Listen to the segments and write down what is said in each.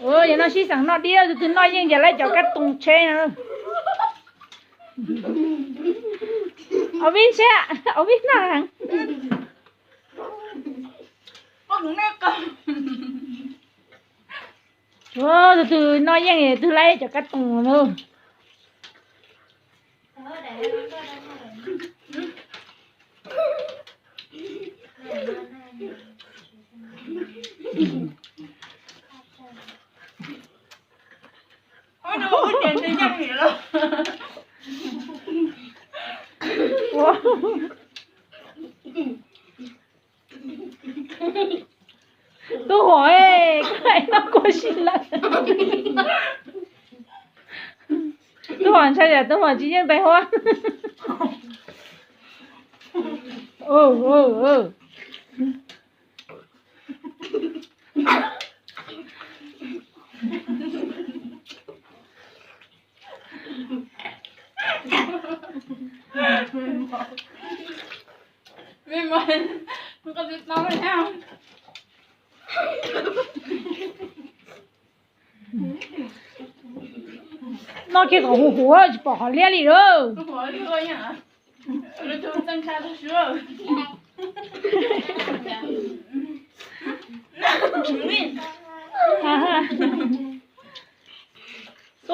Yog no sib xeem noj dib, tus twg noj yeej ces laib cov kab toos tsheb no. Ob vib seb, ob vib noj heev. Tus twg noj yeej tus laib cov kab toos no. Tub Huam, koj noj kua si lawm. Tub Huam ntshai yam Tub Huam tsis yeej tais huab. Noj kiag kom huv huv tsis pom qhov liab li lauj. Tub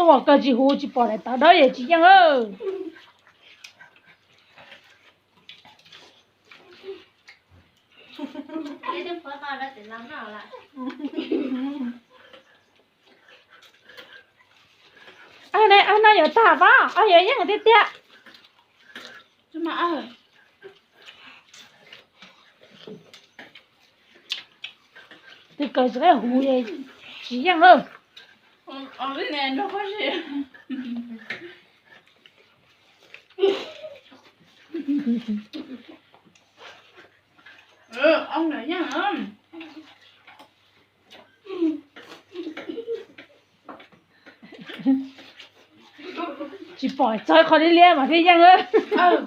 Huam kawg tsis huv tsis pom daim tawv dawb yam tsis yeej lawm. Ab, no yuav tag pab, ab, yuav yeej tiag tiag. Tus kawg tsis huv tsis yeej lawm. Tsis pom txog qhov liab liab mas thiaj yeej. Ob,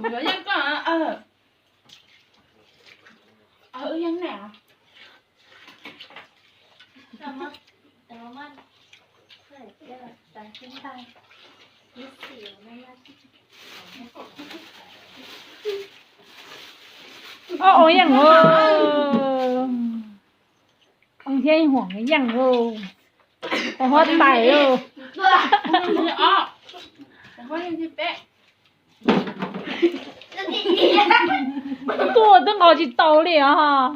oo yeej, oo thiab Huam yeej lauj. Tais huab tais lauj. Tuaj twb nqos tsis tau li os.